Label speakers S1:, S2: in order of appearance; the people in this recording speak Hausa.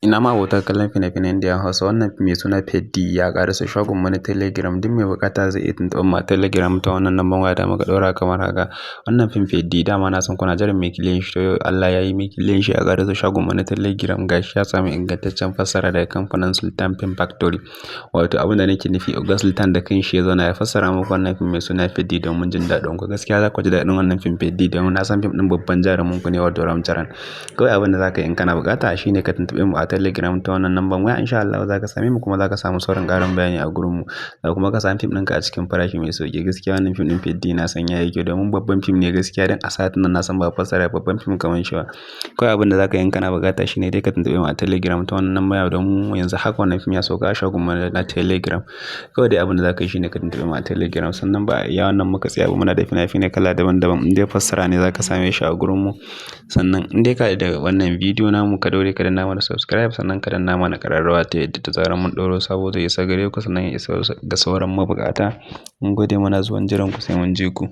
S1: Ina ma abota kallon fina-finan Indiya Hausa. Wannan fim mai suna Peddi ya ƙaraso shagon mu na Telegram. Duk mai buƙata zai iya tuntuɓar mu a Telegram ta wannan lambar waya da muka ɗaura kamar haka. Wannan fim Peddi, dama na san kuna jiran mai kilin shi, to yau Allah ya yi mai kilin shi ya ƙaraso shagon mu na Telegram. Gashi ya sami ingantaccen fassara daga kamfanin Sultan Film Factory. Wato abin da nake nufi, Oga Sultan da kanshi ya zauna ya fassara muku wannan fim mai suna Peddi domin jin daɗin ku. Gaskiya za ku ji daɗin wannan fim Peddi, domin na san fim ɗin babban jarumin ku ne, wato Ramcharan. Kawai abin da za ka yi in kana buƙata shine ka tuntuɓe mu a Telegram ta wannan lambar waya. Insha Allah za ka same mu, kuma za ka samu sauran ƙarin bayani a gurin mu. Za kuma ka samu fim ɗinka a cikin farashi mai sauƙi. Gaskiya wannan fim ɗin Peddi na san yayi kyau, domin babban fim ne gaskiya. Don a satin nan na san ba fassara babban fim kamar shi ba. Kawai abin da za ka yi in kana buƙata shine dai ka tuntuɓe mu a Telegram ta wannan lambar waya, domin yanzu haka wannan fim ya sauka a shagon mu na Telegram. Kawai dai abin da za ka yi shine ka tuntuɓe mu a Telegram. Sannan ba iya wannan muka tsaya ba, muna da fina-finai kala daban-daban. In dai fassara ne, za ka same shi a gurin mu. Sannan in dai ka da wannan bidiyo namu, ka daure ka danna mana subscribe, sannan ka danna mana ƙararrawa ta yadda da zarar mun ɗauro sabo zai isa gare ku, sannan ya isa ga sauran mabuƙata. Mun gode, muna zuwan jiran ku, sai mun ji ku.